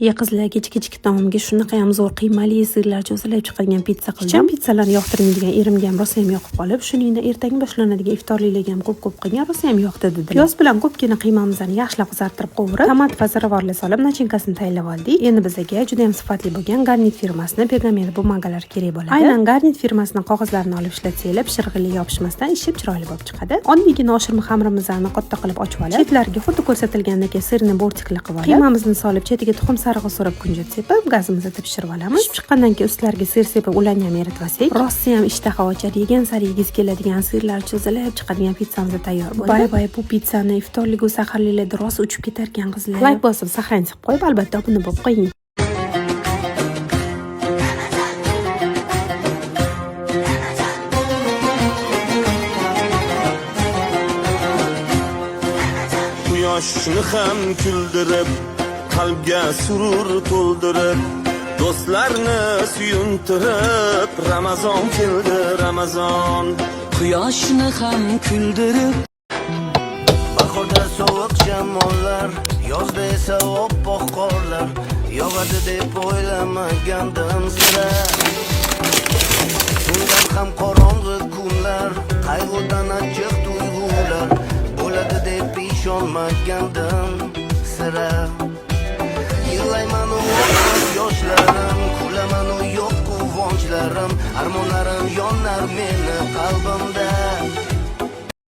Qizlar, kecha kechki taomga shunaqayam zo'r qiymali сыр lar cho'zilib chiqadigan pitsa qildim. Hecham pitsalarni yoqtirmaydigan erimga ham rosayam yoqib qolib, shuningdek ertaga boshlanadigan iftorliklarga ham ko'p-ko'p qilgan, rosayam yoqdi dedilar. Piyoz bilan ko'pgina qiymamizni yaxshilab qizartirib qovurib, tomat va ziravorlar solib, начинка sini tayyorlab oldik. Endi bizga juda ham sifatli bo'lgan Garnet firmasini пергамент бумага lar kerak bo'ladi. Aynan Garnet firmasini qog'ozlarini olib ishlatsanglar, pishirig'ili yopishmasdan ishib chiroyli bo'lib chiqadi. Oddiygina oshirma xamirimizni katta qilib ochib olib, chetlariga xuddi ko'rsatilgandek сырный бортик lar qilib olib, qiymamizni solib, chetiga tuxum sarig'i surib, kunjut sepib, gazimizda pishirib olamiz. Pishib chiqqandan keyin ustlariga сыр sepib, ularni ham eritib olsak, rosa ham ishtaha ochar, yegan sari yegisi keladigan сыр lar cho'zilib chiqadigan pitsamiz tayyor bo'ldi. Bay bay, bu pitsani iftorlik saharliklarda rosa uchib ketar ekan, qizlar. Layk bosib, сохранить qilib qo'yib, albatta obuna bo'lib qo'ying. Quyoshni ham kuldirib, qalbga surur to'ldirib, do'stlarni suyuntirib, Ramazon keldi, Ramazon. Quyoshni ham kuldirib. Bahorda sovuq shamollar, yozda esa oppoq qorlar yog'adi deb o'ylamagandim sira. Undan ham qorong'i kunlar, qayg'udan achchiq tuyg'ular bo'ladi deb ishonmagandim sira. Yig'layman u yoshlarim, kulaman u yo'q quvonchlarim, armonlarim yonar meni qalbimda.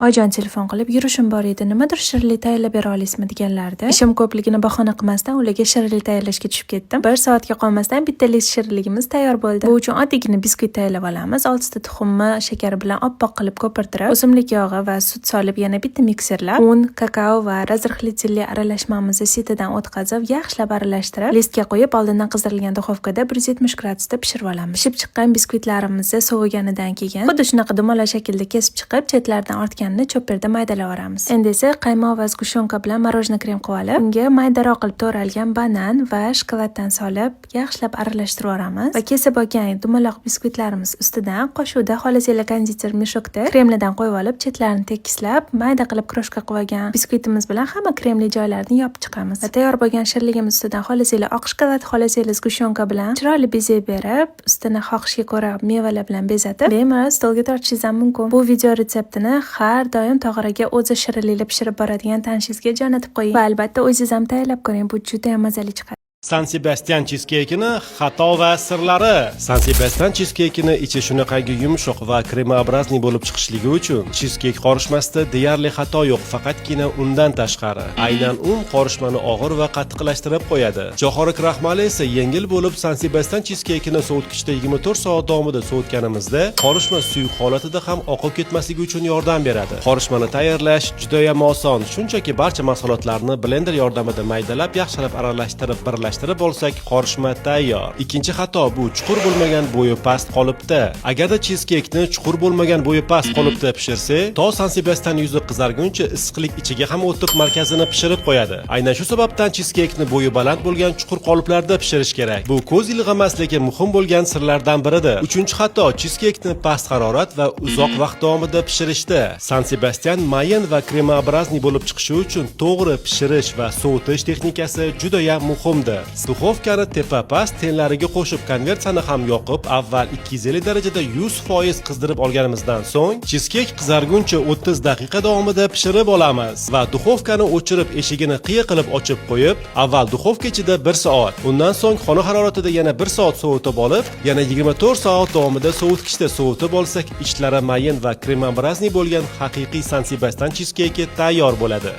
Oyijon telefon qilib, "Yurishim bor edi, nimadir shirinlik tayyorlab bera olasizmi?" deganlarida, ishim ko'pligini bahona qilmasdan ularga shirinlik tayyorlashga tushib ketdim. Bir soatga qolmasdan bitta list shirinligimiz tayyor bo'ldi. Bu uchun oddiygina biskvit tayyorlab olamiz. Oltita tuxumni shakar bilan oppoq qilib ko'pirtirib, o'simlik yog'i va sut solib, yana bitta mikserlab, un, kakao va разрыхлитель li aralashmamizni сито dan o'tkazib, yaxshilab aralashtirib, listga qo'yib, oldindan qizdirilgan duxovkada 170 gradusda pishirib olamiz. Pishib chiqqan biskvitlarimizni soviganidan keyin xuddi shunaqa dumaloq shaklda kesib chiqib, chetlaridan ortganini chopper da maydalab yuboramiz. Endi esa qaymoq va сгущёнка bilan мороженое krem qilib olib, unga maydaroq qilib to'ralgan banan va shokoladdan solib, yaxshilab aralashtirib yuboramiz va kesib olgan dumaloq biskvitlarimiz ustidan qoshiqda, xohlasanglar konditer мешок da kremlardan qo'yib olib, chetlarini tekislab, mayda qilib крошка qilib olgan biskvitimiz bilan hamma kremli joylarini yopib chiqamiz. Va tayyor bo'lgan shirinligimiz ustidan xohlasanglar oq shokolad, xohlasanglar сгущёнка bilan chiroyli bezak berib, ustini xohishga ko'ra mevalar bilan bezatib, bemalol stolga tortishingiz ham mumkin. Bu video retseptini har doim tog'oraga o'zi shirinliklar pishirib boradigan tanishingizga jo'natib qo'ying va albatta o'zingiz ham tayyorlab ko'ring. Bu juda ham mazali chiqadi. San Sebastian chizkeykini xato va sirlari. San Sebastian chizkeykini ichi shunaqangi yumshoq va кремообразный bo'lib chiqishligi uchun chizkeyk qorishmasida deyarli xato yo'q, faqatgina undan tashqari. Aynan un qorishmani og'ir va qattiqlashtirib qo'yadi. Jo'xori kraxmali esa yengil bo'lib, San Sebastian chizkeykini sovutgichda 24 soat davomida sovutganimizda qorishma suyuq holatida ham oqib ketmasligi uchun yordam beradi. Qorishmani tayyorlash juda ham oson. Shunchaki barcha mahsulotlarni blender yordamida maydalab, yaxshilab aralashtirib, birlashtirib olsak, qorishma tayyor. Ikkinchi xato bu chuqur bo'lmagan bo'yi past qolipda. Agarda chizkeykni chuqur bo'lmagan bo'yi past qolipda pishirsak, to San Sebastian yuzi qizarguncha issiqlik ichiga ham o'tib, markazini pishirib qo'yadi. Aynan shu sababdan chizkeykni bo'yi baland bo'lgan chuqur qoliplarda pishirish kerak. Bu ko'z ilg'amas, lekin muhim bo'lgan sirlardan biridir. Uchinchi xato chizkeykni past harorat va uzoq vaqt davomida pishirishda. San Sebastian mayin va кремообразный bo'lib chiqishi uchun to'g'ri pishirish va sovutish texnikasi juda ham muhimdir. Duxovkani tepa past tenlariga qo'shib, konvertiyani ham yoqib, avval 250 darajada 100% qizdirib olganimizdan so'ng chizkeyk qizarguncha 30 daqiqa davomida pishirib olamiz va duxovkani o'chirib, eshigini qiya qilib ochib qo'yib, avval duxovka ichida 1 soat, undan so'ng xona haroratida yana 1 soat sovutib olib, yana 24 soat davomida sovutgichda sovutib olsak, ichlari mayin va кремообразный bo'lgan haqiqiy San Sebastian chizkeyki tayyor bo'ladi.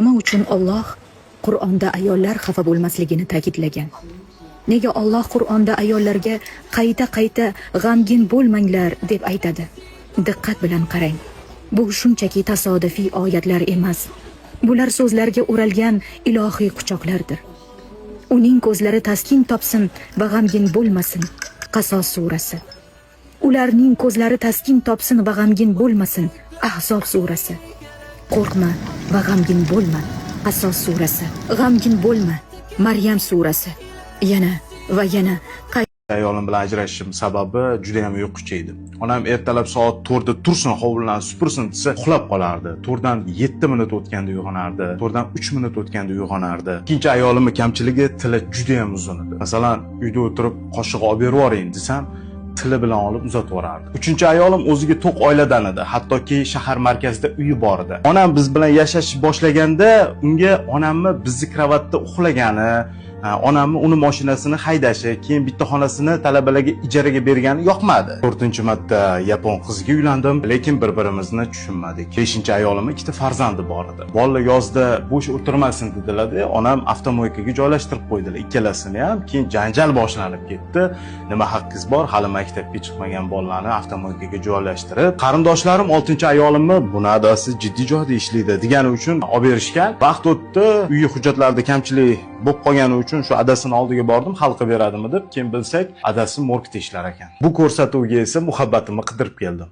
Nima uchun Alloh Qur'onda ayollar xafa bo'lmasligini ta'kidlagan? Nega Alloh Qur'onda ayollarga qayta-qayta g'amgin bo'lmanglar deb aytadi? Diqqat bilan qarang. Bu shunchaki tasodifiy oyatlar emas. Bular so'zlarga o'ralgan ilohiy quchoqlardir. Uning ko'zlari taskin topsin va g'amgin bo'lmasin. Qasos surasi. Ularning ko'zlari taskin topsin va g'amgin bo'lmasin. Ahzob surasi. Qo'rqma va g'amgin bo'lma. Qasos surasi. G'amgin bo'lma. Maryam surasi. Yana va yana Ayolim bilan ajrashishim sababi juda ham uyquchi edi. Onam ertalab soat 4 da tursin, hovlini supursin desa, uxlab qolardi. 4 dan 7 minut o'tganda uyg'onardi. 4 dan 3 minut o'tganda uyg'onardi. Ikkinchi ayolimning kamchiligi, tili juda ham uzun edi. Masalan, uyda o'tirib qoshiq olib berib yuboring desam, tili bilan olib uzatib yuborardi. Uchinchi ayolim o'ziga to'q oiladan edi. Hattoki shahar markazida uyi bor edi. Onam biz bilan yashash boshlaganda unga onamni bizni kravatda uxlagani, onamni uni mashinasini haydashi, keyin bitta xonasini talabalarga ijaraga bergani yoqmadi. To'rtinchi marta yapon qiziga uylandim, lekin bir-birimizni tushunmadik. Beshinchi ayolimni ikkita farzandi bor edi. Bolalar yozda bo'sh o'tirmasin dedilar-da, onam автомойка ga joylashtirib qo'ydilar ikkalasini ham. Keyin janjal boshlanib ketdi. Nima haqqingiz bor hali maktabga chiqmagan bolalarni автомойка ga joylashtirib? Qarindoshlarim oltinchi ayolimni buni adasi jiddiy joyda ishlaydi degani uchun olib berishgan. Vaqt o'tdi, uyi hujjatlarida kamchilik bo'lib qolgani uchun shu adasini oldiga bordim, hal qilib beradimi deb. Keyin bilsak, adasi morgda ishlar ekan. Bu ko'rsatuvga esa muhabbatimni qidirib keldim.